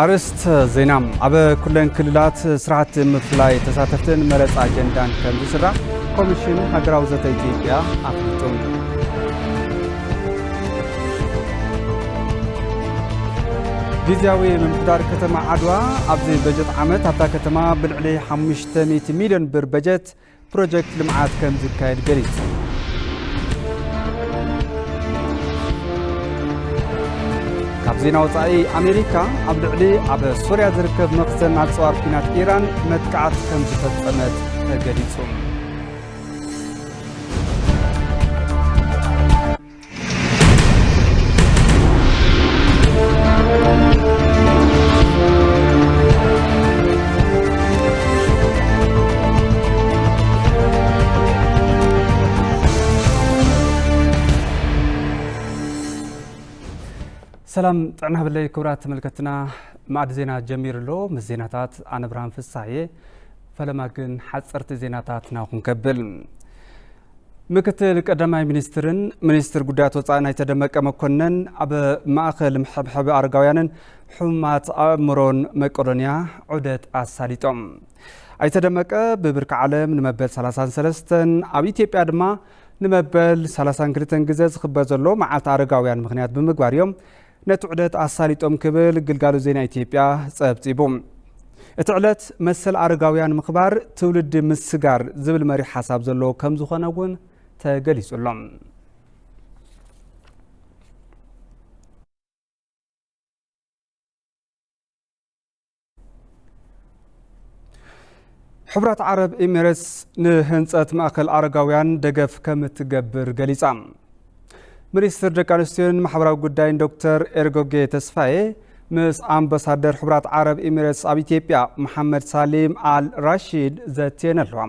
ኣርእስተ ዜና። ኣብ ኩለን ክልላት ስራሕቲ ምፍላይ ተሳተፍትን መረፃ ኣጀንዳን ከም ዝስራሕ ኮሚሽን ሃገራዊ ዘተ ኢትዮጵያ ኣፍሊጡ። ግዝያዊ ምምሕዳር ከተማ ዓድዋ ኣብዚ በጀት ዓመት ኣብታ ከተማ ብልዕሊ ሓሙሽተ ሚእቲ ሚልዮን ብር በጀት ፕሮጀክት ልምዓት ከም ዝካየድ ገሊጹ። ካብ ዜና ወጻኢ፣ ኣሜሪካ ኣብ ልዕሊ ኣብ ሶርያ ዝርከብ መኽዘን ኣጽዋር ኲናት ኢራን መጥቃዕቲ ከም ዝፈጸመት ተገሊጹ። ሰላም ጥዕና ብለይ ክቡራት ተመልከትና፣ ማዕድ ዜና ጀሚሩ ኣሎ። ምስ ዜናታት ኣነ ብርሃን ፍሳሐ። ፈለማ ግን ሓፀርቲ ዜናታት ናኹም ከብል። ምክትል ቀዳማይ ሚኒስትርን ሚኒስትር ጉዳያት ወጻኢ ኣይተ ደመቀ መኮነን ኣብ ማእኸል ምሕብሐብ ኣረጋውያንን ሕሙማት ኣእምሮን መቄዶንያ ዑደት ኣሳሊጦም። ኣይተ ደመቀ ብብርኪ ዓለም ንመበል ሰላሳን ሰለስተን ኣብ ኢትዮጵያ ድማ ንመበል ሰላሳን ክልተን ግዜ ዝኽበር ዘሎ መዓልቲ ኣረጋውያን ምኽንያት ብምግባር እዮም ነቲ ዑደት ኣሳሊጦም ክብል ግልጋሎት ዜና ኢትዮጵያ ጸብጺቡ። እቲ ዕለት መሰል ኣረጋውያን ምኽባር ትውልዲ ምስጋር ዝብል መሪሕ ሓሳብ ዘለዎ ከም ዝኾነ እውን ተገሊጹ ኣሎ። ሕቡራት ዓረብ ኤሚሬትስ ንህንጸት ማእከል ኣረጋውያን ደገፍ ከም እትገብር ገሊጻ። ሚኒስትር ደቂ ኣንስትዮን ማሕበራዊ ጉዳይን ዶክተር ኤርጎጌ ተስፋዬ ምስ ኣምባሳደር ሕቡራት ዓረብ ኤሚሬትስ ኣብ ኢትዮጵያ መሓመድ ሳሊም ኣል ራሺድ ዘትየን ኣለዋ።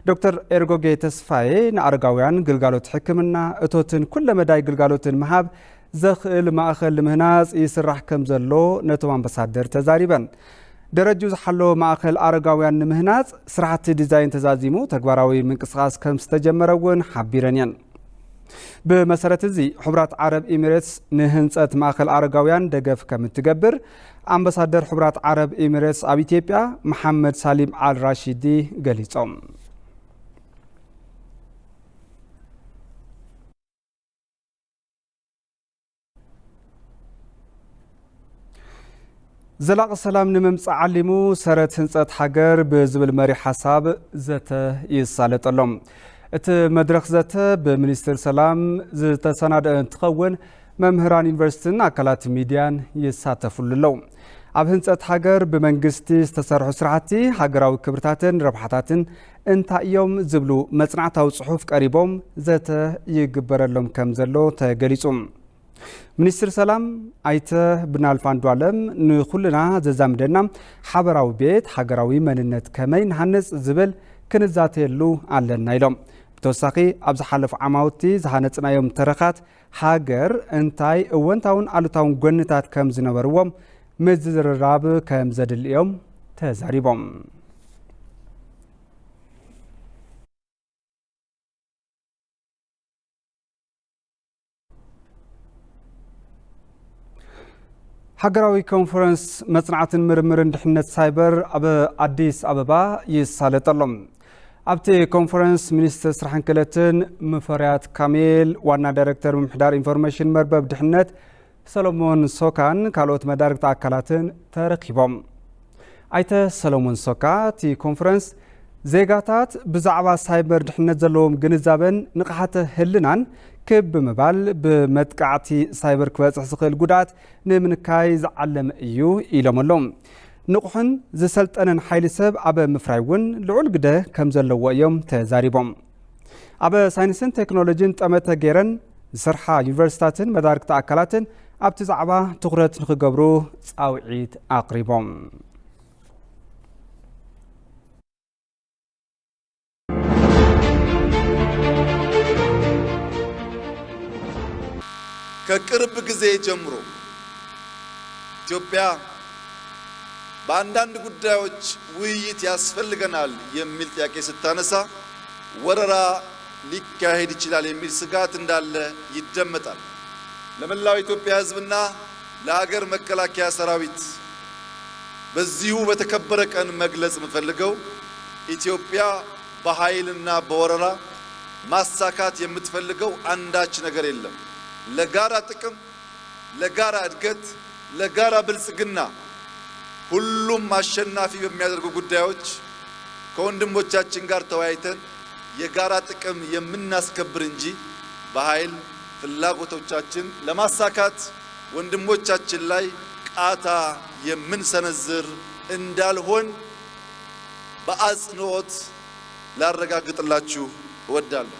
ዶክተር ኤርጎጌ ተስፋዬ ንኣረጋውያን ግልጋሎት ሕክምና፣ እቶትን ኩለመዳይ ግልጋሎትን ምሃብ ዘኽእል ማእኸል ንምህናፅ ይስራሕ ከም ዘሎ ነቶም ኣምባሳደር ተዛሪበን። ደረጅኡ ዝሓለወ ማእኸል ኣረጋውያን ንምህናፅ ስራሕቲ ዲዛይን ተዛዚሙ ተግባራዊ ምንቅስቓስ ከም ዝተጀመረ እውን ሓቢረን እየን። ብመሰረት እዚ ሕቡራት ዓረብ ኤሚሬትስ ንህንፀት ማእኸል ኣረጋውያን ደገፍ ከም እትገብር ኣምባሳደር ሕቡራት ዓረብ ኤሚሬትስ ኣብ ኢትዮጵያ መሓመድ ሳሊም ኣል ራሺዲ ገሊፆም። ዘላቒ ሰላም ንምምጻእ ዓሊሙ ሰረት ህንጸት ሃገር ብዝብል መሪሕ ሓሳብ ዘተ ይሳለጠሎም። እቲ መድረኽ ዘተ ብሚኒስትር ሰላም ዝተሰናደአ እንትኸውን፣ መምህራን ዩኒቨርሲቲን ኣካላት ሚድያን ይሳተፉሉ ኣለዉ። ኣብ ህንጸት ሃገር ብመንግስቲ ዝተሰርሑ ስራሕቲ ሃገራዊ ክብርታትን ረብሓታትን እንታይ እዮም ዝብሉ መጽናዕታዊ ጽሑፍ ቀሪቦም ዘተ ይግበረሎም ከም ዘሎ ተገሊጹ። ሚኒስትር ሰላም ኣይተ ብናልፍ ኣንዱዓለም ንኹልና ዘዛምደና ሓበራዊ ቤት ሃገራዊ መንነት ከመይ ንሃንጽ ዝብል ክንዛተየሉ ኣለና ኢሎም። ብተወሳኺ ኣብ ዝሓለፉ ዓማውቲ ዝሃነጽናዮም ተረኻት ሃገር እንታይ እወንታውን ኣሉታውን ጎንታት ከም ዝነበርዎም ምዝርራብ ከም ዘድሊ እዮም ተዛሪቦም። ሃገራዊ ኮንፈረንስ መጽናዕትን ምርምርን ድሕነት ሳይበር ኣብ ኣዲስ ኣበባ ይሳለጥ ኣሎ። ኣብቲ ኮንፈረንስ ሚኒስትር ስራሕን ክእለትን ሙፈሪያት ካሚል፣ ዋና ዳይሬክተር ምምሕዳር ኢንፎርሜሽን መርበብ ድሕነት ሰሎሞን ሶካን ካልኦት መዳርግቲ ኣካላትን ተረኺቦም። ኣይተ ሰሎሞን ሶካ፣ እቲ ኮንፈረንስ ዜጋታት ብዛዕባ ሳይበር ድሕነት ዘለዎም ግንዛበን ንቕሓተ ህልናን ክብ ብምባል ብመጥቃዕቲ ሳይበር ክበጽሕ ዝኽእል ጉድኣት ንምንካይ ዝዓለመ እዩ ኢሎም ኣለዉ። ንቑሕን ዝሰልጠነን ሓይሊ ሰብ ኣብ ምፍራይ እውን ልዑል ግደ ከም ዘለዎ እዮም ተዛሪቦም። ኣብ ሳይንስን ቴክኖሎጂን ጠመተ ገይረን ዝሰርሓ ዩኒቨርሲታትን መዳርግቲ ኣካላትን ኣብቲ ዛዕባ ትኹረት ንኽገብሩ ጻውዒት ኣቕሪቦም። ከቅርብ ጊዜ ጀምሮ ኢትዮጵያ በአንዳንድ ጉዳዮች ውይይት ያስፈልገናል የሚል ጥያቄ ስታነሳ ወረራ ሊካሄድ ይችላል የሚል ስጋት እንዳለ ይደመጣል። ለመላው የኢትዮጵያ ሕዝብና ለሀገር መከላከያ ሰራዊት በዚሁ በተከበረ ቀን መግለጽ የምፈልገው ኢትዮጵያ በኃይልና በወረራ ማሳካት የምትፈልገው አንዳች ነገር የለም። ለጋራ ጥቅም፣ ለጋራ እድገት፣ ለጋራ ብልጽግና ሁሉም አሸናፊ በሚያደርጉ ጉዳዮች ከወንድሞቻችን ጋር ተወያይተን የጋራ ጥቅም የምናስከብር እንጂ በኃይል ፍላጎቶቻችን ለማሳካት ወንድሞቻችን ላይ ቃታ የምንሰነዝር እንዳልሆን በአጽንኦት ላረጋግጥላችሁ እወዳለሁ።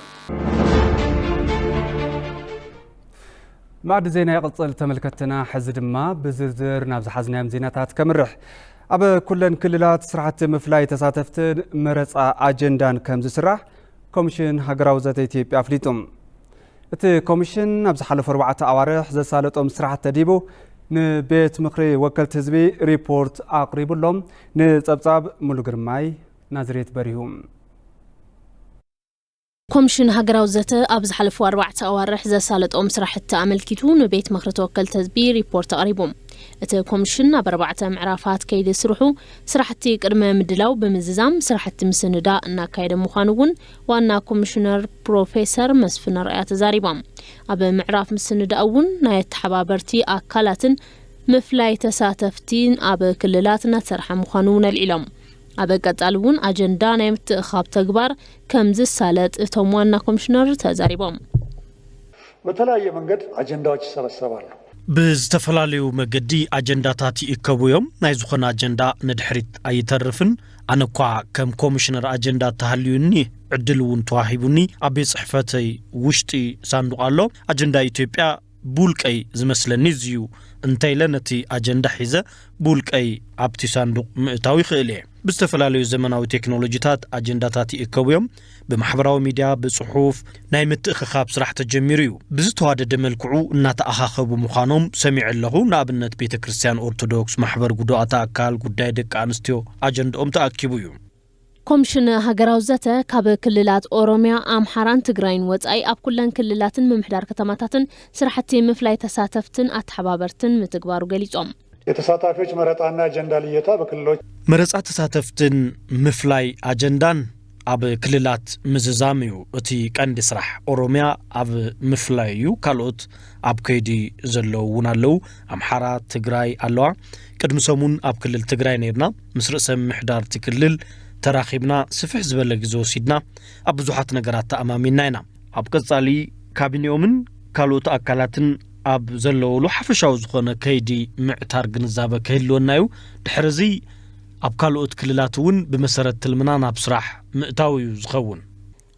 ማዕዲ ዜና ይቕጽል ተመልከትና። ሕዚ ድማ ብዝርዝር ናብ ዝሓዝናዮም ዜናታት ከምርሕ። ኣብ ኩለን ክልላት ስራሕቲ ምፍላይ ተሳተፍትን መረፃ ኣጀንዳን ከም ዝስራሕ ኮሚሽን ሃገራዊ ዘተ ኢትዮጵያ ኣፍሊጡ። እቲ ኮሚሽን ኣብ ዝሓለፉ ኣርባዕተ ኣዋርሕ ዘሳለጦም ስራሕቲ ተዲቡ ንቤት ምኽሪ ወከልቲ ህዝቢ ሪፖርት ኣቕሪቡሎም። ንጸብጻብ ሙሉ ግርማይ ናዝሬት በሪሁ። ኮሚሽን ሃገራዊ ዘተ ኣብ ዝሓለፉ ኣርባዕተ ኣዋርሕ ዘሳለጦም ስራሕቲ ኣመልኪቱ ንቤት ምኽሪ ተወከልቲ ህዝቢ ሪፖርት ኣቕሪቡ። እቲ ኮሚሽን ኣብ ኣርባዕተ ምዕራፋት ከይዲ ስርሑ ስራሕቲ ቅድመ ምድላው ብምዝዛም ስራሕቲ ምስንዳ እናካየደ ምዃኑ እውን ዋና ኮሚሽነር ፕሮፌሰር መስፍን ኣርኣያ ተዛሪቦም። ኣብ ምዕራፍ ምስንዳእ እውን ናይ ኣተሓባበርቲ ኣካላትን ምፍላይ ተሳተፍቲን ኣብ ክልላት እናተሰርሐ ምዃኑ እውን ኣልዒሎም። ኣብ ቀጻሊ እውን ኣጀንዳ ናይ ምትእኻብ ተግባር ከም ዝሳለጥ እቶም ዋና ኮሚሽነር ተዛሪቦም። በተለያየ መንገድ አጀንዳዎች ይሰበሰባሉ። ብዝተፈላለዩ መገዲ ኣጀንዳታት ይእከቡ እዮም። ናይ ዝኾነ ኣጀንዳ ንድሕሪት ኣይተርፍን። ኣነ እኳ ከም ኮሚሽነር ኣጀንዳ ተሃልዩኒ ዕድል እውን ተዋሂቡኒ ኣብ ቤት ጽሕፈተይ ውሽጢ ሳንዱቕ ኣሎ። ኣጀንዳ ኢትዮጵያ ብውልቀይ ዝመስለኒ እዚ እዩ እንተኢለ ነቲ ኣጀንዳ ሒዘ ብውልቀይ ኣብቲ ሳንዱቕ ምእታው ይኽእል እየ። ብዝተፈላለዩ ዘመናዊ ቴክኖሎጂታት ኣጀንዳታት ይእከቡ እዮም። ብማሕበራዊ ሚድያ፣ ብጽሑፍ ናይ ምትእኽኻብ ስራሕ ተጀሚሩ እዩ። ብዝተዋደደ መልክዑ እናተኣኻኸቡ ምዃኖም ሰሚዐ ኣለኹ። ንኣብነት ቤተ ክርስቲያን ኦርቶዶክስ፣ ማሕበር ጉዱኣት ኣካል፣ ጉዳይ ደቂ ኣንስትዮ ኣጀንድኦም ተኣኪቡ እዩ። ኮሚሽን ሃገራዊ ዘተ ካብ ክልላት ኦሮሚያ፣ ኣምሓራን ትግራይን ወፃኢ ኣብ ኩለን ክልላትን ምምሕዳር ከተማታትን ስራሕቲ ምፍላይ ተሳተፍትን ኣተሓባበርትን ምትግባሩ ገሊፆም። የተሳታፊዎች መረጣና አጀንዳ ልየታ በክልሎች መረፃ ተሳተፍትን ምፍላይ ኣጀንዳን ኣብ ክልላት ምዝዛም እዩ እቲ ቀንዲ ስራሕ። ኦሮሚያ ኣብ ምፍላይ እዩ፣ ካልኦት ኣብ ከይዲ ዘለዉ እውን ኣለዉ። ኣምሓራ፣ ትግራይ ኣለዋ። ቅድሚ ሰሙን ኣብ ክልል ትግራይ ነይርና። ምስ ርእሰ ምምሕዳር እቲ ክልል ተራኺብና ስፍሕ ዝበለ ግዜ ወሲድና ኣብ ብዙሓት ነገራት ተኣማሚንና ኢና። ኣብ ቀጻሊ ካቢኔኦምን ካልኦት ኣካላትን ኣብ ዘለውሉ ሓፈሻዊ ዝኾነ ከይዲ ምዕታር ግንዛበ ክህልወና እዩ። ድሕሪ እዚ ኣብ ካልኦት ክልላት እውን ብመሰረት ትልምና ናብ ስራሕ ምእታው እዩ ዝኸውን።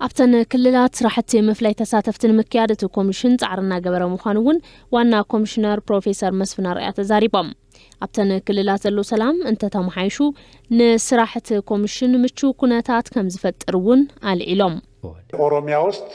ኣብተን ክልላት ስራሕቲ ምፍላይ ተሳተፍቲ ንምክያድ እቲ ኮሚሽን ፃዕሪ እናገበረ ምዃኑ እውን ዋና ኮሚሽነር ፕሮፌሰር መስፍን ኣርኣያ ተዛሪቦም። ኣብተን ክልላት ዘሎ ሰላም እንተተመሓይሹ ንስራሕ እቲ ኮሚሽን ምቹው ኩነታት ከም ዝፈጥር እውን ኣልዒሎም። ኦሮሚያ ውስጥ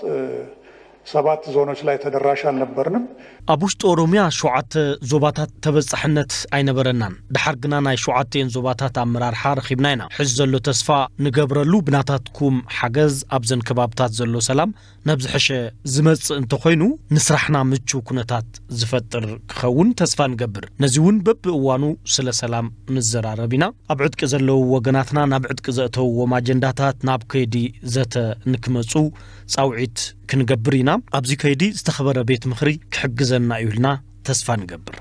ሰባት ዞኖች ላይ ተደራሽ አልነበርንም። ኣብ ውሽጢ ኦሮሚያ ሸውዓተ ዞባታት ተበጻሕነት ኣይነበረናን። ድሓር ግና ናይ ሸውዓተን ዞባታት ኣመራርሓ ረኺብና ኢና። ሕዚ ዘሎ ተስፋ ንገብረሉ ብናታትኩም ሓገዝ ኣብዘን ከባብታት ዘሎ ሰላም ናብ ዝሐሸ ዝመጽእ እንተኾይኑ ንስራሕና ምቹው ኩነታት ዝፈጥር ክኸውን ተስፋ ንገብር። ነዚ እውን በብእዋኑ ስለ ሰላም ንዘራረብ ኢና። ኣብ ዕጥቂ ዘለዉ ወገናትና ናብ ዕጥቂ ዘእተውዎም ኣጀንዳታት ናብ ከይዲ ዘተ ንክመጹ ጻውዒት ክንገብር ኢና። ኣብዚ ከይዲ ዝተኸበረ ቤት ምኽሪ ክሕግዘና እዩ ኢልና ተስፋ ንገብር።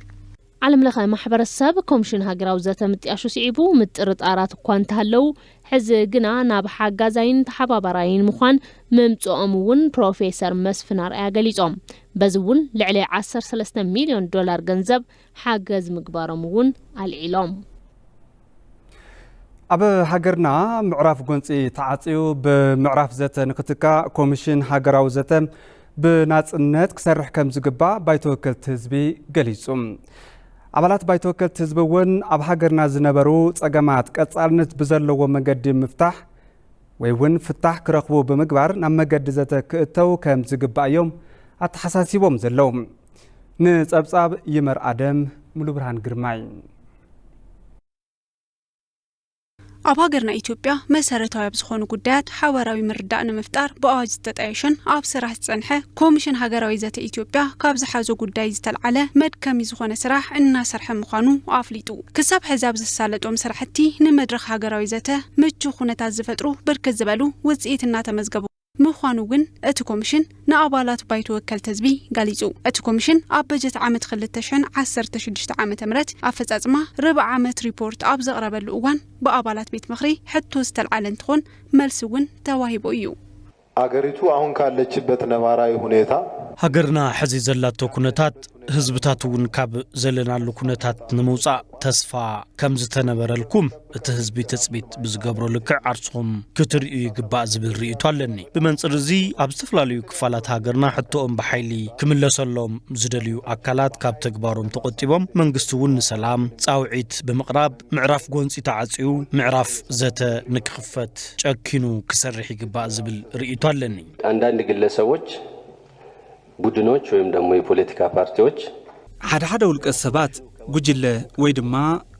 ዓለም ለኸ ማሕበረሰብ ኮሚሽን ሃገራዊ ዘተ ምጥያሹ ስዒቡ ምጥርጣራት እኳ እንተሃለዉ ሕዚ ግና ናብ ሓጋዛይን ተሓባባራይን ምዃን ምምፅኦም እውን ፕሮፌሰር መስፍን ኣርኣያ ገሊፆም። በዚ እውን ልዕሊ ዓሰርተ ሰለስተ ሚልዮን ዶላር ገንዘብ ሓገዝ ምግባሮም እውን ኣልዒሎም። ኣብ ሃገርና ምዕራፍ ጎንፂ ተዓፅዩ ብምዕራፍ ዘተ ንክትካእ ኮሚሽን ሃገራዊ ዘተ ብናፅነት ክሰርሕ ከም ዝግባእ ባይቶ ወከልቲ ህዝቢ ገሊፁ። ኣባላት ባይቶ ወከልቲ ህዝቢ እውን ኣብ ሃገርና ዝነበሩ ፀገማት ቀፃልነት ብዘለዎ መገዲ ምፍታሕ ወይ እውን ፍታሕ ክረኽቡ ብምግባር ናብ መገዲ ዘተ ክእተው ከም ዝግባእ እዮም ኣተሓሳሲቦም ዘለዉ። ንፀብፃብ ይመር ኣደም ሙሉ ብርሃን ግርማይ። ኣብ ሃገርና ኢትዮጵያ መሰረታዊ ኣብ ዝኾኑ ጉዳያት ሓበራዊ ምርዳእ ንምፍጣር ብኣዋጅ ዝተጣየሸን ኣብ ስራሕ ዝጸንሐ ኮሚሽን ሃገራዊ ዘተ ኢትዮጵያ ካብ ዝሓዞ ጉዳይ ዝተልዓለ መድከሚ ዝኾነ ስራሕ እናሰርሐ ምዃኑ ኣፍሊጡ። ክሳብ ሕዚ ኣብ ዘሳለጦም ስራሕቲ ንመድረኽ ሃገራዊ ዘተ ምቹ ኩነታት ዝፈጥሩ ብርክት ዝበሉ ውጽኢት እናተመዝገቡ ምዃኑ እውን እቲ ኮሚሽን ንኣባላት ባይቶ ወከልቲ ህዝቢ ገሊጹ። እቲ ኮሚሽን ኣብ በጀት ዓመት ክልተ ሽሕን ዓሰርተ ሽዱሽተ ዓመተ ምህረት ኣፈጻጽማ ርብዓ ዓመት ሪፖርት ኣብ ዘቕረበሉ እዋን ብኣባላት ቤት ምኽሪ ሕቶ ዝተልዓለ እንትኾን መልሲ እውን ተዋሂቡ እዩ። አገሪቱ አሁን ካለችበት ነባራዊ ሁኔታ ሃገርና ሕዚ ዘላቶ ኩነታት ህዝብታት እውን ካብ ዘለናሉ ኩነታት ንምውፃእ ተስፋ ከም ዝተነበረልኩም እቲ ህዝቢ ትፅቢት ብዝገብሮ ልክዕ ዓርስኹም ክትርእዩ ይግባእ ዝብል ርእይቶ ኣለኒ። ብመንፅር እዚ ኣብ ዝተፈላለዩ ክፋላት ሃገርና ሕቶኦም ብሓይሊ ክምለሰሎም ዝደልዩ ኣካላት ካብ ተግባሮም ተቆጢቦም መንግስቲ እውን ንሰላም ፃውዒት ብምቕራብ ምዕራፍ ጎንፂ ተዓፅዩ ምዕራፍ ዘተ ንክኽፈት ጨኪኑ ክሰርሕ ይግባእ ዝብል ርእይቶ ኣለኒ። አንዳንድ ግለሰቦች፣ ቡድኖች ወይም ደግሞ የፖለቲካ ፓርቲዎች ሓደ ሓደ ውልቀ ሰባት፣ ጉጅለ ወይ ድማ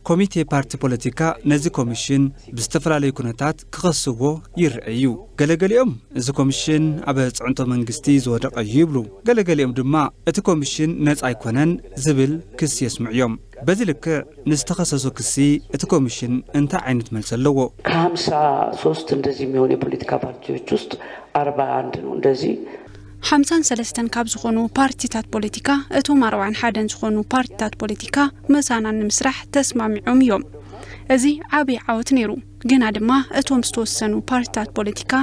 ኮሚቴ ፓርቲ ፖለቲካ ነዚ ኮሚሽን ብዝተፈላለዩ ኩነታት ክኸስዎ ይረአ እዩ። ገለገሊኦም እዚ ኮሚሽን ኣብ ፅዕንቶ መንግስቲ ዝወደቐ እዩ ይብሉ። ገለገሊኦም ድማ እቲ ኮሚሽን ነፃ ኣይኮነን ዝብል ክሲ የስምዑ እዮም። በዚ ልክዕ ንዝተኸሰሱ ክሲ እቲ ኮሚሽን እንታይ ዓይነት መልሲ ኣለዎ? ከሀምሳ ሶስት እንደዚህ የሚሆኑ የፖለቲካ ፓርቲዎች ውስጥ አርባ አንድ ነው እንደዚህ ሓምሳን ሰለስተን ካብ ዝኾኑ ፓርቲታት ፖለቲካ እቶም ኣርባዓን ሓደን ዝኾኑ ፓርቲታት ፖለቲካ ምሳና ንምስራሕ ተስማሚዖም እዮም። እዚ ዓብዪ ዓወት ነይሩ። ግና ድማ እቶም ዝተወሰኑ ፓርቲታት ፖለቲካ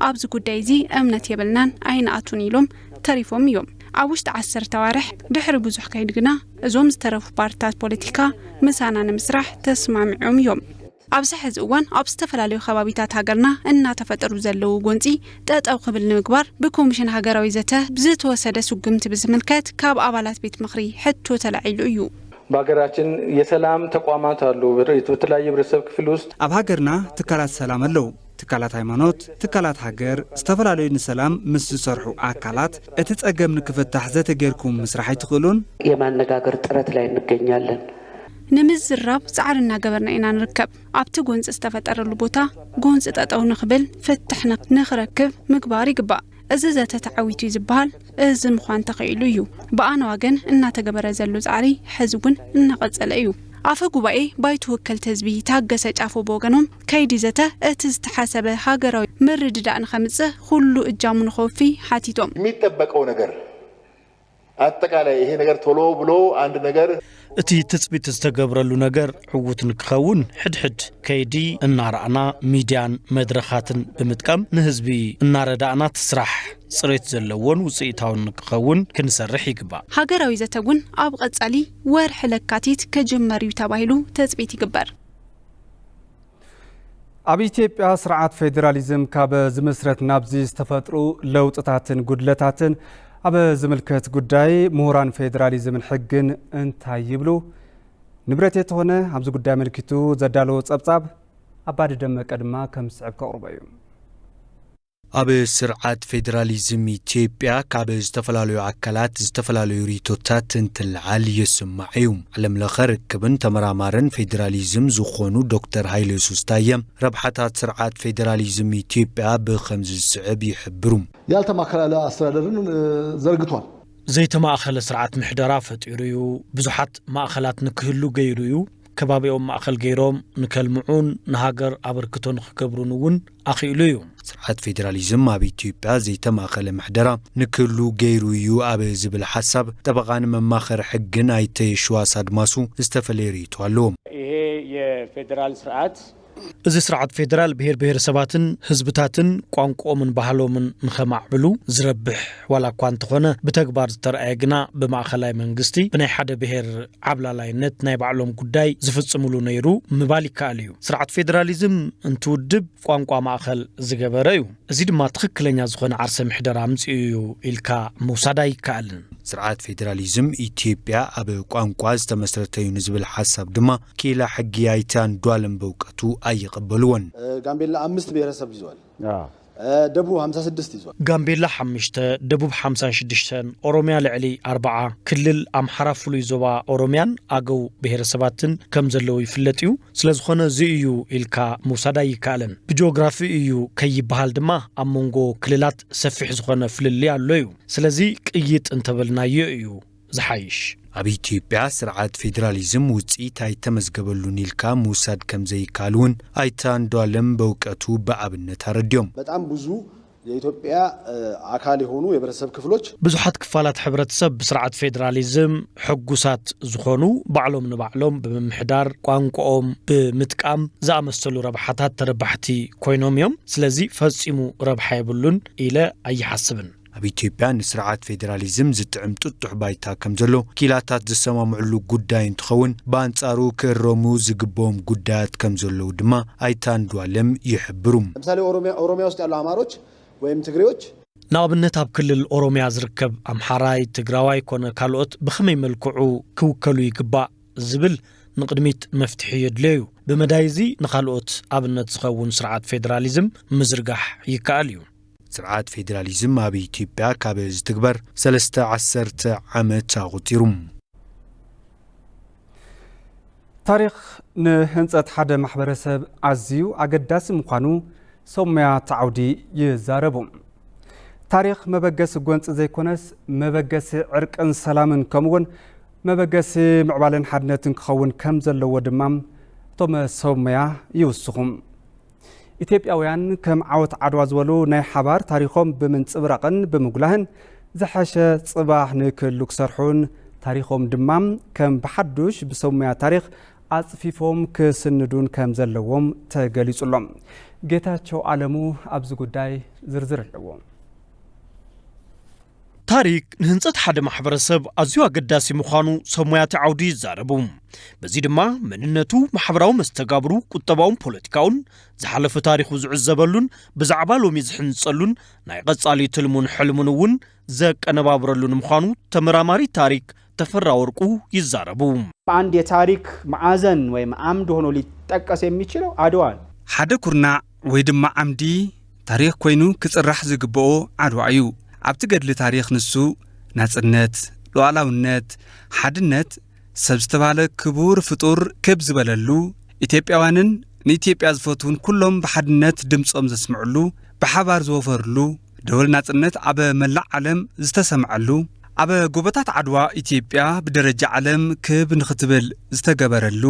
ኣብዚ ጉዳይ እዚ እምነት የብልናን ኣይንኣቱን ኢሎም ተሪፎም እዮም። ኣብ ውሽጢ ዓሰርተ ኣዋርሕ ድሕሪ ብዙሕ ከይዱ ግና እዞም ዝተረፉ ፓርቲታት ፖለቲካ ምሳና ንምስራሕ ተስማሚዖም እዮም። ኣብዚ ሕዚ እዋን ኣብ ዝተፈላለዩ ከባቢታት ሃገርና እናተፈጠሩ ዘለዉ ጎንፂ ጠጠው ክብል ንምግባር ብኮሚሽን ሃገራዊ ዘተ ብዝተወሰደ ስጉምቲ ብዝምልከት ካብ ኣባላት ቤት ምኽሪ ሕቶ ተላዒሉ እዩ። በሀገራችን የሰላም ተቋማት አሉ። በተለያየ ህብረተሰብ ክፍል ውስጥ ኣብ ሃገርና ትካላት ሰላም ኣለዉ። ትካላት ሃይማኖት፣ ትካላት ሃገር ዝተፈላለዩ ንሰላም ምስ ዝሰርሑ ኣካላት እቲ ጸገም ንክፍታሕ ዘተጌርኩም ምስራሕ ኣይትኽእሉን? የማነጋገር ጥረት ላይ እንገኛለን። ንምዝራብ ጻዕሪ እናገበርና ኢና ንርከብ። ኣብቲ ጎንፂ ዝተፈጠረሉ ቦታ ጎንፂ ጠጠው ንክብል ፍትሕ ንክረክብ ምግባር ይግባእ። እዚ ዘተ ተዓዊቱ እዩ ዝበሃል እዚ ምዃን ተኽኢሉ እዩ። ብኣነ ዋገን እናተገበረ ዘሎ ጻዕሪ ሕዚ እውን እናቐጸለ እዩ። ኣፈ ጉባኤ ባይቶ ወከልቲ ህዝቢ ታገሰ ጫፎ ብወገኖም ከይዲ ዘተ እቲ ዝተሓሰበ ሃገራዊ ምርድዳእ ንኸምጽእ ኩሉ እጃሙ ንኸወፊ ሓቲቶም። የሚጠበቀው ነገር አጠቃላይ ይሄ ነገር ቶሎ ብሎ አንድ ነገር እቲ ትፅቢት ዝተገብረሉ ነገር ዕዉት ንክኸውን ሕድሕድ ከይዲ እናረኣና ሚድያን መድረኻትን ብምጥቃም ንህዝቢ እናረዳእና እቲ ስራሕ ፅሬት ዘለዎን ውፅኢታውን ንክኸውን ክንሰርሕ ይግባእ። ሃገራዊ ዘተ እውን ኣብ ቐጻሊ ወርሒ ለካቲት ክጅመር እዩ ተባሂሉ ትፅቢት ይግበር። ኣብ ኢትዮጵያ ስርዓት ፌዴራሊዝም ካብ ዝምስረት ናብዚ ዝተፈጥሩ ለውጥታትን ጉድለታትን ኣብ ዝምልከት ጉዳይ ምሁራን ፌዴራሊዝምን ሕግን እንታይ ይብሉ? ንብረት የተኾነ ኣብዚ ጉዳይ ኣመልኪቱ ዘዳለዎ ጸብጻብ ኣባዲ ደመቀ ድማ ከም ዝስዕብ ከቕርቦ እዩ። ኣብ ስርዓት ፌዴራሊዝም ኢትዮጵያ ካብ ዝተፈላለዩ ኣካላት ዝተፈላለዩ ሪቶታት እንትለዓል ይስማዕ እዩ። ዓለም ለኸ ርክብን ተመራማርን ፌዴራሊዝም ዝኾኑ ዶክተር ሃይለ ሱስታየ ረብሓታት ስርዓት ፌዴራሊዝም ኢትዮጵያ ብኸምዚ ዝስዕብ ይሕብሩ። ያልተማከለ አስተዳደርን ዘርግቷል። ዘይተማእኸለ ስርዓት ምሕደራ ፈጢሩ እዩ። ብዙሓት ማእኸላት ንክህሉ ገይሩ እዩ። ከባቢኦም ማእኸል ገይሮም ንከልምዑን ንሃገር ኣበርክቶ ንክገብሩን እውን ኣኽኢሉ እዩ። ስርዓት ፌዴራሊዝም ኣብ ኢትዮጵያ ዘይተማእኸለ ምሕደራ ንክህሉ ገይሩ እዩ ኣብ ዝብል ሓሳብ ጠበቓን መማኸሪ ሕግን ኣይተ የሽዋስ ኣድማሱ ዝተፈለየ ርእይቶ ኣለዎም። ይሄ የፌዴራል ስርዓት እዚ ስርዓት ፌዴራል ብሄር ብሄረሰባትን ህዝብታትን ቋንቋኦምን ባህሎምን ንኸማዕብሉ ዝረብሕ ዋላ እኳ እንተኾነ ብተግባር ዝተረኣየ ግና ብማእኸላይ መንግስቲ ብናይ ሓደ ብሄር ዓብላላይነት ናይ ባዕሎም ጉዳይ ዝፍፅምሉ ነይሩ ምባል ይከኣል እዩ። ስርዓት ፌዴራሊዝም እንትውድብ ቋንቋ ማእኸል ዝገበረ እዩ። እዚ ድማ ትኽክለኛ ዝኾነ ዓርሰ ምሕደራ ኣምፂኡ እዩ ኢልካ ምውሳድ ኣይከኣልን። ስርዓት ፌዴራሊዝም ኢትዮጵያ ኣብ ቋንቋ ዝተመስረተ እዩ ንዝብል ሓሳብ ድማ ክኢላ ሕጊ ኣይተ ኣንዱኣለም በውቀቱ ኣይቕበልዎን። ጋምቤላ አምስት ብሔረሰብ ይዘዋል። ደቡብ ሓምሳ ስድስት ይዟል። ጋምቤላ ሓሙሽተ፣ ደቡብ ሓምሳን ሽዱሽተን፣ ኦሮምያ ልዕሊ ኣርብዓ፣ ክልል ኣምሓራ ፍሉይ ዞባ ኦሮምያን ኣገው ብሄረሰባትን ከም ዘለዉ ይፍለጥ እዩ። ስለዝኾነ እዚ እዩ ኢልካ ምውሳድ ኣይከኣልን። ብጂኦግራፊ እዩ ከይበሃል ድማ ኣብ መንጎ ክልላት ሰፊሕ ዝኾነ ፍልልይ ኣሎ እዩ። ስለዚ ቅይጥ እንተበልናዮ እዩ ዝሓይሽ። ኣብ ኢትዮጵያ ስርዓት ፌዴራሊዝም ውፅኢት ኣይተመዝገበሉን ኢልካ ምውሳድ ከም ዘይከኣል እውን ኣይተ ኣንዱኣለም በእውቀቱ ብኣብነት ኣረድዮም። በጣም ብዙ የኢትዮጵያ አካል የሆኑ የህብረተሰብ ክፍሎች ብዙሓት ክፋላት ሕብረተሰብ ብስርዓት ፌዴራሊዝም ሕጉሳት ዝኾኑ ባዕሎም ንባዕሎም ብምምሕዳር ቋንቋኦም ብምጥቃም ዝኣመሰሉ ረብሓታት ተረባሕቲ ኮይኖም እዮም። ስለዚ ፈጺሙ ረብሓ የብሉን ኢለ ኣይሓስብን። ኣብ ኢትዮጵያ ንስርዓት ፌዴራሊዝም ዝጥዕም ጥጡሕ ባይታ ከም ዘሎ ክኢላታት ዝሰማምዕሉ ጉዳይ እንትኸውን፣ ብኣንጻሩ ክእረሙ ዝግብኦም ጉዳያት ከም ዘለዉ ድማ ኣይተ ኣንዱኣለም ይሕብሩ። ለምሳሌ ኦሮሚያ ውስጥ ያሉ አማሮች ወይም ትግሬዎች ንኣብነት ኣብ ክልል ኦሮሚያ ዝርከብ ኣምሓራይ፣ ትግራዋይ ኮነ ካልኦት ብኸመይ መልክዑ ክውከሉ ይግባእ ዝብል ንቕድሚት መፍትሒ የድልዮ እዩ። ብመዳይ እዚ ንኻልኦት ኣብነት ዝኸውን ስርዓት ፌዴራሊዝም ምዝርጋሕ ይከኣል እዩ። ስርዓት ፌዴራሊዝም ኣብ ኢትዮጵያ ካብ ዝትግበር ሰለስተ ዓሰርተ ዓመት ኣቑጺሩ። ታሪኽ ንህንጸት ሓደ ማሕበረሰብ ኣዝዩ ኣገዳሲ ምዃኑ ሰብ ሞያ እቲ ዓውዲ ይዛረቡ። ታሪኽ መበገሲ ጎንጺ ዘይኮነስ መበገሲ ዕርቅን ሰላምን ከምኡውን መበገሲ ምዕባለን ሓድነትን ክኸውን ከም ዘለዎ ድማ እቶም ሰብ ሞያ ይውስኹ። ኢትዮጵያውያን ከም ዓወት ዓድዋ ዝበሉ ናይ ሓባር ታሪኾም ብምንጽብራቕን ብምጉላህን ዝሐሸ ጽባሕ ንክህሉ ክሰርሑን ታሪኾም ድማ ከም ብሓዱሽ ብሰሙያ ታሪኽ ኣጽፊፎም ክስንዱን ከም ዘለዎም ተገሊጹ ኣሎ። ጌታቸው ኣለሙ ኣብዚ ጉዳይ ዝርዝር ኣለዎ። ታሪክ ንህንጸት ሓደ ማሕበረሰብ ኣዝዩ ኣገዳሲ ምዃኑ ሰብ ሞያቲ ዓውዲ ይዛረቡ። በዚ ድማ መንነቱ፣ ማሕበራዊ መስተጋብሩ፣ ቁጠባውን ፖለቲካውን፣ ዝሓለፈ ታሪኹ ዝዕዘበሉን ብዛዕባ ሎሚ ዝሕንጸሉን ናይ ቐጻሊ ትልሙን ሕልሙን እውን ዘቀነባብረሉን ምዃኑ ተመራማሪ ታሪክ ተፈራ ወርቁ ይዛረቡ። አንድ የታሪክ ማዕዘን ወይም አምድ ሆኖ ሊጠቀስ የሚችለው አድዋ ነው። ሓደ ኩርናዕ ወይ ድማ ዓምዲ ታሪኽ ኮይኑ ክጽራሕ ዝግብኦ ዓድዋ እዩ። ኣብቲ ገድሊ ታሪኽ ንሱ ናጽነት፣ ሉዓላውነት፣ ሓድነት፣ ሰብ ዝተባለ ክቡር ፍጡር ክብ ዝበለሉ፣ ኢትዮጵያውያንን ንኢትዮጵያ ዝፈትዉን ኩሎም ብሓድነት ድምጾም ዘስምዕሉ፣ ብሓባር ዝወፈርሉ፣ ደወል ናጽነት ኣብ መላእ ዓለም ዝተሰምዐሉ፣ ኣብ ጎቦታት ዓድዋ ኢትዮጵያ ብደረጃ ዓለም ክብ ንኽትብል ዝተገበረሉ፣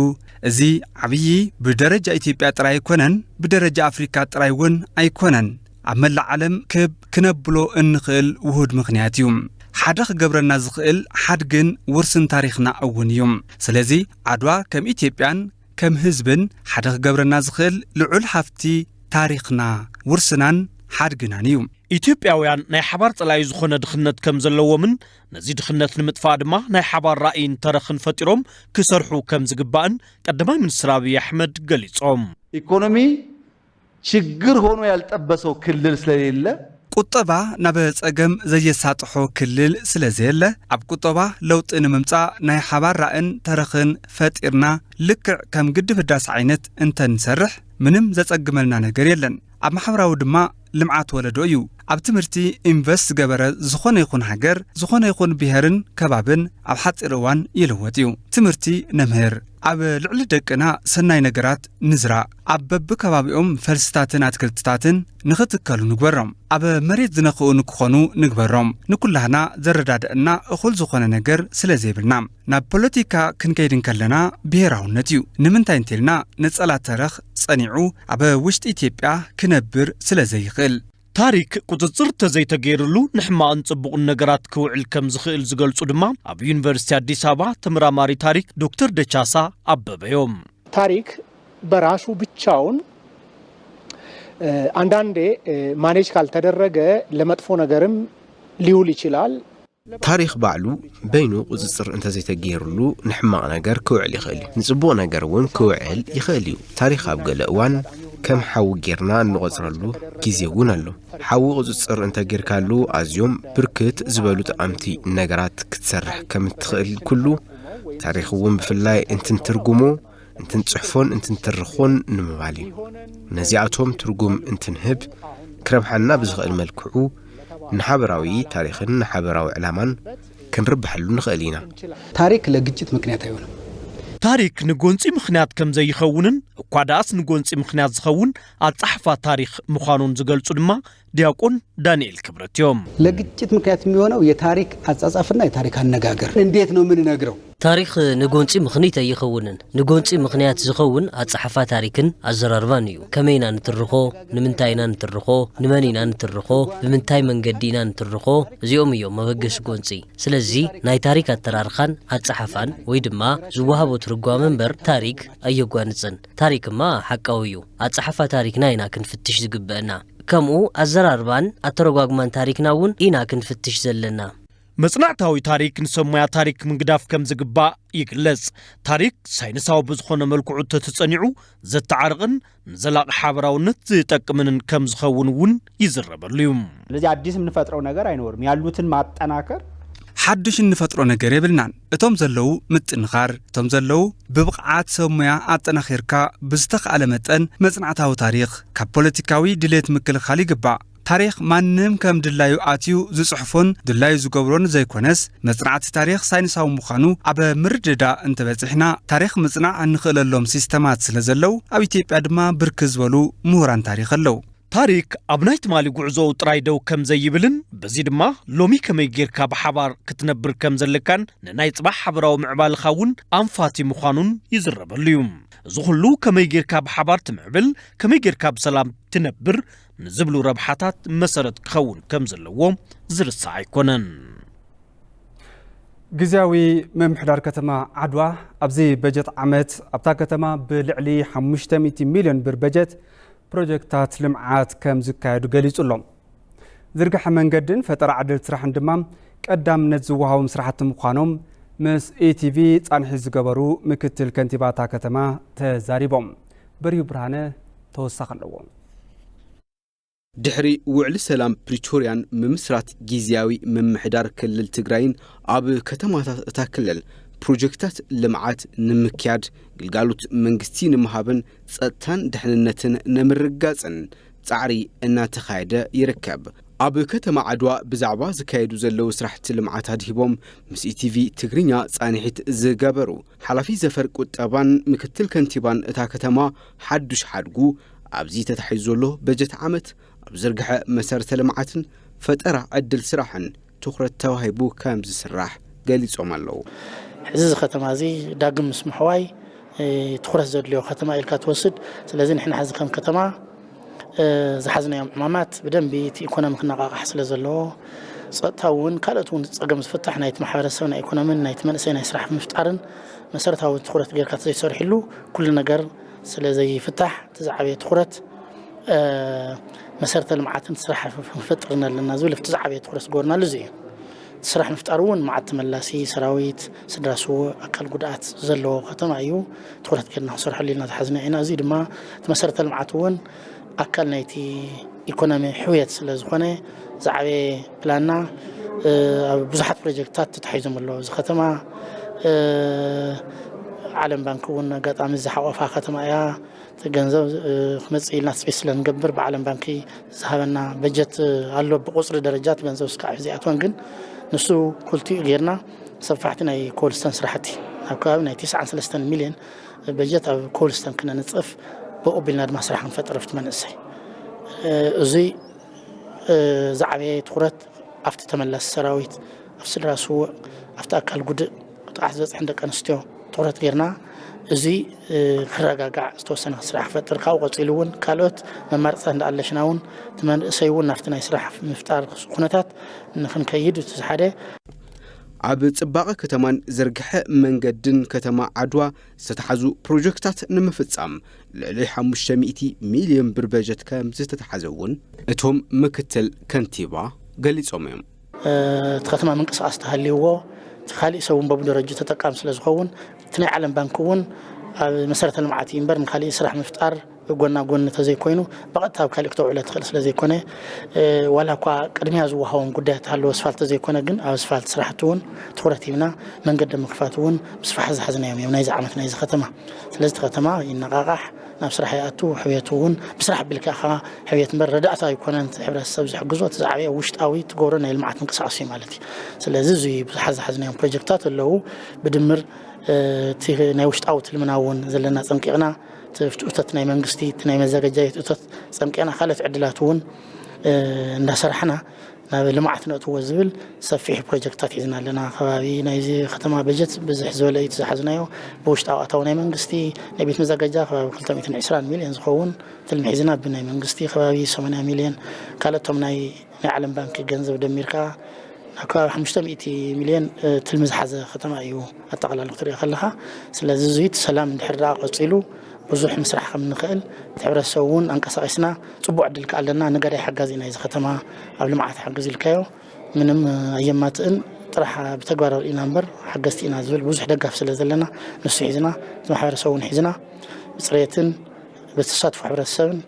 እዚ ዓብዪ ብደረጃ ኢትዮጵያ ጥራይ ኣይኮነን፣ ብደረጃ ኣፍሪካ ጥራይ እውን ኣይኮነን። ኣብ መላእ ዓለም ክብ ክነብሎ እንኽእል ውሁድ ምኽንያት እዩ። ሓደ ክገብረና ዝኽእል ሓድግን ውርስን ታሪኽና እውን እዩ። ስለዚ ዓድዋ ከም ኢትዮጵያን ከም ህዝብን ሓደ ክገብረና ዝኽእል ልዑል ሃፍቲ ታሪኽና፣ ውርስናን ሓድግናን እዩ። ኢትዮጵያውያን ናይ ሓባር ጸላኢ ዝኾነ ድኽነት ከም ዘለዎምን ነዚ ድኽነት ንምጥፋእ ድማ ናይ ሓባር ራእይን ተረኽን ፈጢሮም ክሰርሑ ከም ዝግባእን ቀዳማይ ሚኒስትር ኣብይ ኣሕመድ ገሊጾም። ኢኮኖሚ ችግር ሆኖ ያልጠበሰው ክልል ስለሌለ፣ ቁጠባ ናብ ጸገም ዘየሳጥሖ ክልል ስለ ዘየለ፣ ኣብ ቁጠባ ለውጢ ንምምጻእ ናይ ሓባር ራእን ተረኽን ፈጢርና ልክዕ ከም ግድብ ህዳሰ ዓይነት እንተንሰርሕ ምንም ዘጸግመልና ነገር የለን። ኣብ ማሕበራዊ ድማ ልምዓት ወለዶ እዩ። ኣብ ትምህርቲ ኢንቨስት ዝገበረ ዝኾነ ይኹን ሃገር፣ ዝኾነ ይኹን ብሄርን ከባብን ኣብ ሓጺር እዋን ይልወጥ እዩ። ትምህርቲ ነምህር፣ ኣብ ልዕሊ ደቅና ሰናይ ነገራት ንዝራእ፣ ኣብ በብከባቢኦም ፈልስታትን ኣትክልትታትን ንኽትከሉ ንግበሮም፣ ኣብ መሬት ዝነኽኡ ንክኾኑ ንግበሮም። ንኩላህና ዘረዳድአና እኹል ዝኾነ ነገር ስለ ዘይብልና። ናብ ፖለቲካ ክንከይድ እንከለና ብሄራውነት እዩ። ንምንታይ እንተልና ነጸላ ተረኽ ጸኒዑ ኣብ ውሽጢ ኢትዮጵያ ክነብር ስለ ዘይኽእል። ታሪክ ቁጽጽር ተዘይተገይርሉ ንሕማቕን ጽቡቕን ነገራት ክውዕል ከም ዝኽእል ዝገልጹ ድማ ኣብ ዩኒቨርሲቲ ኣዲስ ኣበባ ተመራማሪ ታሪክ ዶክተር ደቻሳ ኣበበ እዮም። ታሪክ በራሱ ብቻውን አንዳንዴ ማኔጅ ካልተደረገ ለመጥፎ ነገርም ሊውል ይችላል። ታሪኽ ባዕሉ በይኑ ቁጽጽር እንተዘይተገይርሉ ንሕማቕ ነገር ክውዕል ይኽእል እዩ፣ ንጽቡቕ ነገር እውን ክውዕል ይኽእል እዩ። ታሪኽ ኣብ ገለ እዋን ከም ሓዊ ጌርና እንቖጽረሉ ግዜ እውን ኣሎ። ሓዊ ቁጽጽር እንተጌርካሉ ኣዝዮም ብርክት ዝበሉ ጠቓምቲ ነገራት ክትሰርሕ ከም እትኽእል ኩሉ፣ ታሪኽ እውን ብፍላይ እንትንትርጉሞ እንትንጽሕፎን እንትንትርኾን ንምባል እዩ። ነዚኣቶም ትርጉም እንትንህብ ክረብሓና ብዝኽእል መልክዑ ንሓበራዊ ታሪኽን ንሓበራዊ ዕላማን ክንርብሐሉ ንኽእል ኢና። ታሪክ ለግጭት ምክንያት አይሆንም። ታሪክ ንጎንፂ ምኽንያት ከም ዘይኸውንን እኳ ደኣስ ንጎንፂ ምኽንያት ዝኸውን ኣፀሓሕፋ ታሪክ ምዃኑን ዝገልፁ ድማ ዲያቆን ዳንኤል ክብረት እዮም። ለግጭት ምክንያት የሚሆነው የታሪክ አጻጻፍና የታሪክ አነጋገር እንዴት ነው የምንነግረው? ታሪኽ ንጎንፂ ምኽኒት ኣይኸውንን። ንጎንፂ ምኽንያት ዝኸውን ኣፀሓሕፋ ታሪክን ኣዘራርባን እዩ። ከመይ ኢና ንትርኾ? ንምንታይ ኢና ንትርኾ? ንመን ኢና ንትርኾ? ብምንታይ መንገዲ ኢና ንትርኾ? እዚኦም እዮም መበገሲ ጎንፂ። ስለዚ ናይ ታሪክ ኣተራርኻን ኣፀሓሕፋን ወይ ድማ ዝወሃቦ ትርጓመ እምበር ታሪክ ኣየጓንፅን። ታሪክማ ሓቃዊ እዩ። ኣፀሓሕፋ ታሪክና ኢና ክንፍትሽ ዝግበአና። ከምኡ ኣዘራርባን ኣተረጓጉማን ታሪክና እውን ኢና ክንፍትሽ ዘለና። መጽናዕታዊ ታሪክ ንሰብ ሞያ ታሪክ ምግዳፍ ከም ዝግባእ ይግለጽ። ታሪክ ሳይንሳዊ ብዝኾነ መልክዑ ተተጸኒዑ ዘተዓርቕን ንዘላቒ ሓበራውነት ዝጠቅምንን ከም ዝኸውን እውን ይዝረበሉ እዩ። ስለዚህ አዲስ የምንፈጥረው ነገር አይኖርም። ያሉትን ማጠናከር ሓድሽ እንፈጥሮ ነገር የብልናን። እቶም ዘለዉ ምጥንኻር፣ እቶም ዘለዉ ብብቕዓት ሰብ ሞያ ኣጠናኺርካ ብዝተኻእለ መጠን መጽናዕታዊ ታሪኽ ካብ ፖለቲካዊ ድሌት ምክልኻል ይግባእ። ታሪኽ ማንም ከም ድላዩ ኣትዩ ዝጽሕፎን ድላዩ ዝገብሮን ዘይኮነስ፣ መጽናዕቲ ታሪኽ ሳይንሳዊ ምዃኑ ኣብ ምርድዳእ እንተበጺሕና፣ ታሪኽ ምጽናዕ እንኽእለሎም ሲስተማት ስለ ዘለዉ፣ ኣብ ኢትዮጵያ ድማ ብርክት ዝበሉ ምሁራን ታሪኽ ኣለዉ። ታሪክ ኣብ ናይ ትማሊ ጉዕዞኡ ጥራይ ደው ከም ዘይብልን በዚ ድማ ሎሚ ከመይ ጌርካ ብሓባር ክትነብር ከም ዘለካን ንናይ ጽባሕ ሓበራዊ ምዕባልኻ እውን ኣንፋቲ ምዃኑን ይዝረበሉ እዩ። እዚ ኩሉ ከመይ ጌርካ ብሓባር ትምዕብል፣ ከመይ ጌርካ ብሰላም ትነብር ንዝብሉ ረብሓታት መሰረት ክኸውን ከም ዘለዎ ዝርሳዕ ኣይኮነን። ግዝያዊ ምምሕዳር ከተማ ዓድዋ ኣብዚ በጀት ዓመት ኣብታ ከተማ ብልዕሊ ሓሙሽተ ሚእቲ ሚልዮን ብር በጀት ፕሮጀክታት ልምዓት ከም ዝካየዱ ገሊጹ ኣሎ። ዝርግሐ መንገድን ፈጠራ ዕድል ስራሕን ድማ ቀዳምነት ዝወሃቦም ስራሕቲ ምዃኖም ምስ ኢቲቪ ጻንሒት ዝገበሩ ምክትል ከንቲባ እታ ከተማ ተዛሪቦም። በርሂ ብርሃነ ተወሳኺ ኣለዎ። ድሕሪ ውዕሊ ሰላም ፕሪቶርያን ምምስራት ግዝያዊ ምምሕዳር ክልል ትግራይን ኣብ ከተማታት እታ ክልል ፕሮጀክታት ልምዓት ንምክያድ ግልጋሎት መንግስቲ ንምሃብን ጸጥታን ድሕንነትን ንምርግጋጽን ጻዕሪ እናተኻየደ ይርከብ። ኣብ ከተማ ዓድዋ ብዛዕባ ዝካየዱ ዘለዉ ስራሕቲ ልምዓት ኣድሂቦም ምስ ኢቲቪ ትግርኛ ጻንሒት ዝገበሩ ሓላፊ ዘፈር ቁጠባን ምክትል ከንቲባን እታ ከተማ ሓዱሽ ሓድጉ፣ ኣብዚ ተታሒዙ ዘሎ በጀት ዓመት ኣብ ዝርግሐ መሰረተ ልምዓትን ፈጠራ ዕድል ስራሕን ትኹረት ተዋሂቡ ከም ዝስራሕ ገሊጾም ኣለዉ። ሕዚ እዚ ከተማ እዚ ዳግም ምስ ምሕዋይ ትኹረት ዘድልዮ ከተማ ኢልካ ትወስድ። ስለዚ ንሕና ሕዚ ከም ከተማ ዝሓዝናዮም ዕማማት ብደንቢ እቲ ኢኮኖሚ ክነቓቓሕ ስለ ዘለዎ፣ ጸጥታ እውን ካልኦት እውን ጸገም ዝፍታሕ ናይቲ ማሕበረሰብ ናይ ኢኮኖሚን ናይቲ መንእሰይ ናይ ስራሕ ምፍጣርን መሰረታዊ ትኹረት ጌርካ ተዘይተሰሪሕሉ ኩሉ ነገር ስለ ዘይፍታሕ እቲ ዝዓበየ ትኹረት መሰረተ ልምዓትን ስራሕ ክንፈጥርን ኣለና ዝብል እቲ ዝዓበየ ትኹረት ዝገበርናሉ እዚ እዩ። ስራሕ ምፍጣር እውን መዓት ተመላሲ ሰራዊት፣ ስድራ ስዉእ፣ ኣካል ጉድኣት ዘለዎ ከተማ እዩ። ትኹረት ጌርና ክንሰርሐሉ ኢልና ዝሓዝና ኢና። እዚ ድማ እቲ መሰረተ ልምዓት እውን ኣካል ናይቲ ኢኮኖሚ ሕውየት ስለ ዝኾነ ዝዓበየ ፕላንና ኣብ ብዙሓት ፕሮጀክትታት ተታሒዞም ኣለዉ። እዚ ከተማ ዓለም ባንክ እውን ኣጋጣሚ ዝሓቆፋ ከተማ እያ። እቲ ገንዘብ ክመፅእ ኢልና ትፅቢት ስለ ንገብር ብዓለም ባንኪ ዝሃበና በጀት ኣሎ። ብቁፅሪ ደረጃ እቲ ገንዘብ እስካዕ ዘይኣትወን ግን ንሱ ክልቲኡ ጌርና ሰፋሕቲ ናይ ኮብልስተን ስራሕቲ ኣብ ከባቢ ናይ ትስዓን ሰለስተን ሚልዮን በጀት ኣብ ኮብልስተን ክነንፅፍ ብኡ ኣቢልና ድማ ስራሕ ክንፈጥር ኣብቲ መንእሰይ እዚ ዝዓበየ ትኹረት ኣብቲ ተመላሲ ሰራዊት፣ ኣብ ስድራ ስዉእ፣ ኣብቲ ኣካል ጉድእ፣ ጥቕዓት ዝበፅሐን ደቂ ኣንስትዮ ትኹረት ጌርና እዚ ክረጋጋዕ ዝተወሰነ ስራሕ ክፈጥር ካብኡ ቀፂሉ እውን ካልኦት መማረፅታት እንዳኣለሽና እውን እቲ መንእሰይ እውን ናብቲ ናይ ስራሕ ምፍጣር ኩነታት ንክንከይድ እቲ ሓደ ኣብ ጽባቐ ከተማን ዝርግሐ መንገድን ከተማ ዓድዋ ዝተታሕዙ ፕሮጀክታት ንምፍጻም ልዕሊ ሓሙሽተ ሚእቲ ሚልዮን ብር በጀት ከም ዝተታሕዘ እውን እቶም ምክትል ከንቲባ ገሊጾም እዮም። እቲ ከተማ ምንቅስቃስ ተሃልይዎ እቲ ካሊእ ሰብ እውን በብደረጁ ተጠቃሚ ስለ ዝኸውን እቲ ናይ ዓለም ባንክ እውን ኣብ መሰረተ ልምዓት እዩ እምበር ንካሊእ ስራሕ ምፍጣር ጎና ጎኒ ተዘይኮይኑ ብቐጥታ ኣብ ካሊእ ክተውዕሎ ትኽእል ስለ ዘይኮነ ዋላ እኳ ቅድሚያ ዝወሃቦም ጉዳያት ተሃለወ ኣስፋልት ተዘይኮነ ግን ኣብ ኣስፋልት ስራሕቲ እውን ትኹረት ሂብና መንገዲ ምክፋት እውን ብስፋሕ ዝሓዝናዮም እዮም ናይዚ ዓመት ናይዚ ከተማ። ስለዚ እቲ ከተማ ይነቓቓሕ ናብ ስራሕ ይኣቱ፣ ሕውየቱ እውን ብስራሕ ኣቢልካ ኢኻ ሕውየት እምበር ረዳእታ ኣይኮነን። እቲ ሕብረተሰብ ዝሕግዞ እቲ ዝዓበየ ውሽጣዊ ትገብሮ ናይ ልምዓት ምንቅስቃስ እዩ ማለት እዩ። ስለዚ እዚ ብዙሓት ዝሓዝናዮም ፕሮጀክታት ኣለዉ። ብድምር እቲ ናይ ውሽጣዊ ትልምና እውን ዘለና ጸንቂቕና እቲ እቶት ናይ መንግስቲ እቲ ናይ መዘጋጃ እቶት ጸንቂቕና ካልኦት ዕድላት እውን እንዳሰራሕና ናብ ልምዓት ነእትዎ ዝብል ሰፊሕ ፕሮጀክታት ሒዝና ኣለና። ከባቢ ናይዚ ከተማ በጀት ብዝሕ ዝበለ እዩ ዝሓዝናዮ። ብውሽጣዊ ኣታዊ ናይ መንግስቲ ናይ ቤት መዘጋጃ ከባቢ ክልተ ሚእትን ዕስራን ሚልዮን ዝኸውን ትልሚ ሒዝና ብናይ መንግስቲ ከባቢ ሰማንያ ሚልዮን ካልኦቶም ናይ ናይ ዓለም ባንክ ገንዘብ ደሚርካ ናብ ከባቢ ሓሙሽተ ሚእቲ ሚልዮን ትልሚ ዝሓዘ ከተማ እዩ ኣጠቓላሊ ክትሪኦ ከለኻ። ስለዚ እዙይ እቲ ሰላም እንድሕር ደኣ ቀፂሉ ብዙሕ ምስራሕ ከም ንኽእል እቲ ሕብረተሰብ እውን ኣንቀሳቒስና ፅቡቅ ዕድል ከኣለና ነጋዳይ ሓጋዚ ኢና እዚ ከተማ ኣብ ልምዓት ሓግዝ ኢልካዮ ምንም ኣየማትእን ጥራሕ ብተግባር ኣርእና እምበር ሓገዝቲ ኢና ዝብል ብዙሕ ደጋፍ ስለ ዘለና ንሱ ሒዝና እቲ ማሕበረሰብ እውን ሒዝና ብፅሬትን ብተሳትፎ ሕብረተሰብን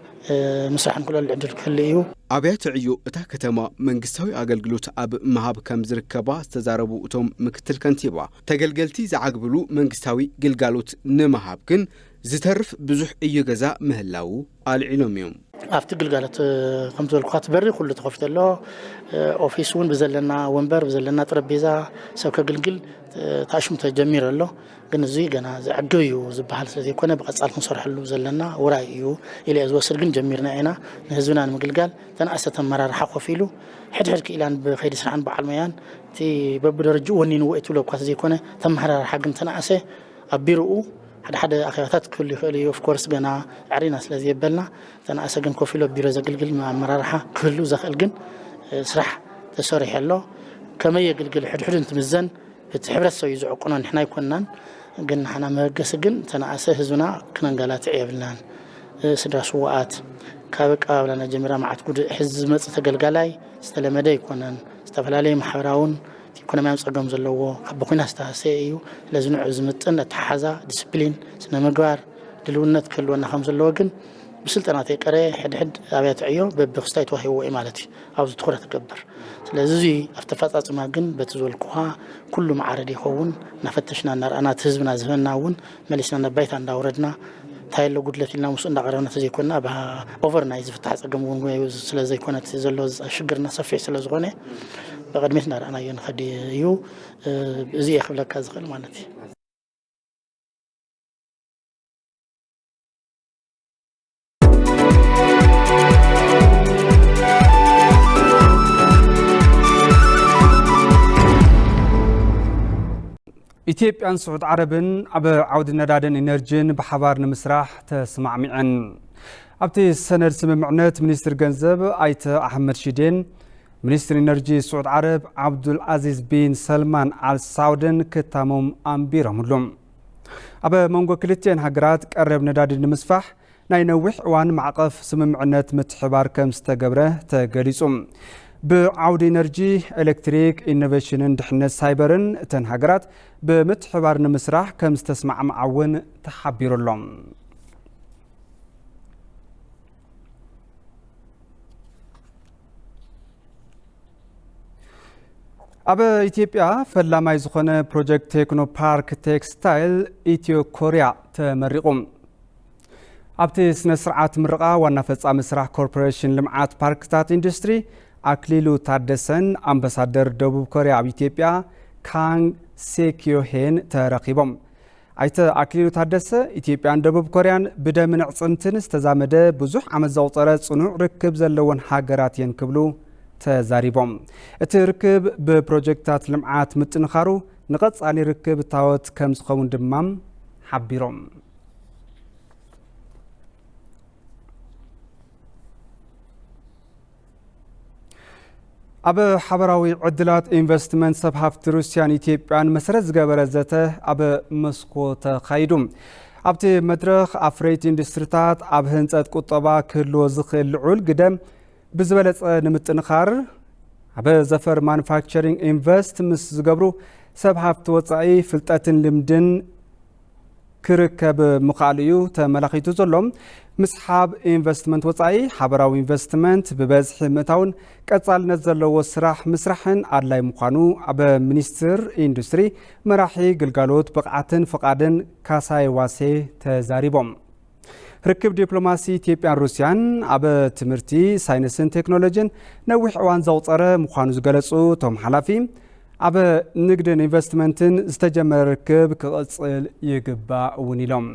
ምስራሕ ንክእለሉ ዕድል ክህሉ እዩ። ኣብያተ ዕዮ እታ ከተማ መንግስታዊ ኣገልግሎት ኣብ ምሃብ ከም ዝርከባ ዝተዛረቡ እቶም ምክትል ከንቲባ፣ ተገልገልቲ ዝዓግብሉ መንግስታዊ ግልጋሎት ንምሃብ ግን ዝተርፍ ብዙሕ ዕዮ ገዛ ምህላዉ ኣልዒሎም እዮም። ኣብቲ ግልጋሎት ከም ዝበልኩኻ እቲ በሪ ኩሉ ተኸፊቱ ኣሎ። ኦፊስ እውን ብዘለና ወንበር ብዘለና ጠረጴዛ ሰብ ከግልግል ተኣሽሙ ተጀሚሩ ኣሎ። ግን እዚ ገና ዘዕግብ እዩ ዝበሃል ስለ ዘይኮነ ብቐጻል ክንሰርሐሉ ዘለና ውራይ እዩ ኢለ እየ ዝወስድ። ግን ጀሚርና ኢና ንህዝብና ንምግልጋል ተነኣሰ ተመራርሓ ኮፍ ኢሉ ሕድሕድ ክኢላን ብኸይዲ ስራሕን በዓል ሞያን እቲ በብደረጅኡ ወኒንዎ እዩ ትብሎ እኳ ዘይኮነ ተመራርሓ ግን ተነኣሰ ኣብ ቢሮኡ ሓደ ሓደ ኣኼባታት ክህሉ ይኽእል እዩ። ኦፍኮርስ ገና ኣዕሪና ስለ ዘየበልና ተነኣሰ ግን ኮፍ ኢሉ ኣብ ቢሮ ዘግልግል ኣመራርሓ ክህሉ ዘኽእል ግን ስራሕ ተሰሪሑ ኣሎ። ከመይ የግልግል ሕድሕዱ እንትምዘን እቲ ሕብረተሰብ እዩ ዝዕቅኖ፣ ንሕና ኣይኮንናን። ግን ንሓና መበገሲ ግን ተነኣሰ ህዝብና ክነንገላትዕ የብልናን። ስድራ ስውኣት ካብ ኣቀባብላና ጀሚራ መዓት ጉድእ ሕዚ ዝመጽእ ተገልጋላይ ዝተለመደ ኣይኮነን። ዝተፈላለዩ ማሕበራውን ኢኮኖሚያዊ ጸገም ዘለዎ ካብ ብኹናት ዝተሃሰየ እዩ። ስለዚ ንዑ ዝምጥን ኣተሓሓዛ፣ ዲስፕሊን፣ ስነ ምግባር፣ ድልውነት ክህልወና ከም ዘለዎ ግን ብስልጠና ተይቀረ ሕድሕድ ኣብያተ ዕዮ በብክስታይ ተዋሂብዎ እዩ ማለት እዩ። ኣብዚ ትኹረት ክገብር። ስለዚ እዚ ኣብቲ ኣፈጻጽማ ግን በቲ ዝበልኩኻ ኩሉ መዓረድ ይኸውን እናፈተሽና እናረኣና እቲ ህዝብና ዝህበና እውን መሊስና ናብ ባይታ እንዳውረድና እንታይ ኣሎ ጉድለት ኢልና ምስኡ እንዳቐረብና ተዘይኮንና ኦቨር ናይ ዝፍታሕ ጸገም እውን ስለ ዘይኮነ እቲ ዘሎ ሽግርና ሰፊሕ ስለ ዝኾነ ብቕድሚት እናረኣናዮ ንኸዲ እዩ። እዚ እየ ክብለካ ዝኽእል ማለት እዩ። ኢትዮጵያን ስዑድ ዓረብን ኣብ ዓውዲ ነዳድን ኢነርጂን ብሓባር ንምስራሕ ተስማዕሚዐን። ኣብቲ ሰነድ ስምምዕነት ሚኒስትር ገንዘብ ኣይተ ኣሕመድ ሺዴን ሚኒስትር ኢነርጂ ስዑድ ዓረብ ዓብዱል ዓዚዝ ቢን ሰልማን ኣል ሳውድን ክታሞም ኣንቢሮምሉ። ኣብ መንጎ ክልቲኤን ሃገራት ቀረብ ነዳዲ ንምስፋሕ ናይ ነዊሕ እዋን ማዕቐፍ ስምምዕነት ምትሕባር ከም ዝተገብረ ተገሊጹ። ብዓውዲ ኢነርጂ፣ ኤሌክትሪክ፣ ኢኖቬሽንን ድሕነት ሳይበርን እተን ሃገራት ብምትሕባር ንምስራሕ ከም ዝተስማዕምዓ እውን ተሓቢሩ ኣሎ። ኣብ ኢትዮጵያ ፈላማይ ዝኾነ ፕሮጀክት ቴክኖ ፓርክ ቴክስታይል ኢትዮ ኮሪያ ተመሪቑ። ኣብቲ ስነ ስርዓት ምርቓ ዋና ፈጻሚ ስራሕ ኮርፖሬሽን ልምዓት ፓርክታት ኢንዱስትሪ ኣክሊሉ ታደሰን ኣምባሳደር ደቡብ ኮሪያ ኣብ ኢትዮጵያ ካንግ ሴክዮሄን ተረኺቦም። ኣይተ ኣክሊሉ ታደሰ፣ ኢትዮጵያን ደቡብ ኮርያን ብደምን ኣዕጽምትን ዝተዛመደ ብዙሕ ዓመት ዘቑጸረ ጽኑዕ ርክብ ዘለወን ሃገራት እየን ክብሉ ተዛሪቦም። እቲ ርክብ ብፕሮጀክታት ልምዓት ምጥንኻሩ ንቐጻሊ ርክብ እታወት ከም ዝኸውን ድማ ሓቢሮም። ኣብ ሓበራዊ ዕድላት ኢንቨስትመንት ሰብ ሃፍቲ ሩስያን ኢትዮጵያን መሰረት ዝገበረ ዘተ ኣብ መስኮ ተኻይዱ። ኣብቲ መድረኽ ኣፍረይቲ ኢንዱስትሪታት ኣብ ህንፀት ቁጠባ ክህልዎ ዝኽእል ልዑል ግደ ብዝበለፀ ንምጥንኻር ኣብ ዘፈር ማኑፋክቸሪንግ ኢንቨስት ምስ ዝገብሩ ሰብ ሃፍቲ ወፃኢ ፍልጠትን ልምድን ክርከብ ምኽኣሉ እዩ ተመላኺቱ ዘሎ። ምስሓብ ኢንቨስትመንት ወፃኢ ሓበራዊ ኢንቨስትመንት ብበዝሒ ምእታውን ቀፃልነት ዘለዎ ስራሕ ምስራሕን ኣድላይ ምዃኑ ኣብ ሚኒስትር ኢንዱስትሪ መራሒ ግልጋሎት ብቕዓትን ፍቓድን ካሳይ ዋሴ ተዛሪቦም። ርክብ ዲፕሎማሲ ኢትዮጵያን ሩስያን ኣብ ትምህርቲ፣ ሳይንስን ቴክኖሎጂን ነዊሕ እዋን ዘቑፀረ ምዃኑ ዝገለፁ እቶም ሓላፊ፣ ኣብ ንግድን ኢንቨስትመንትን ዝተጀመረ ርክብ ክቕፅል ይግባእ እውን ኢሎም።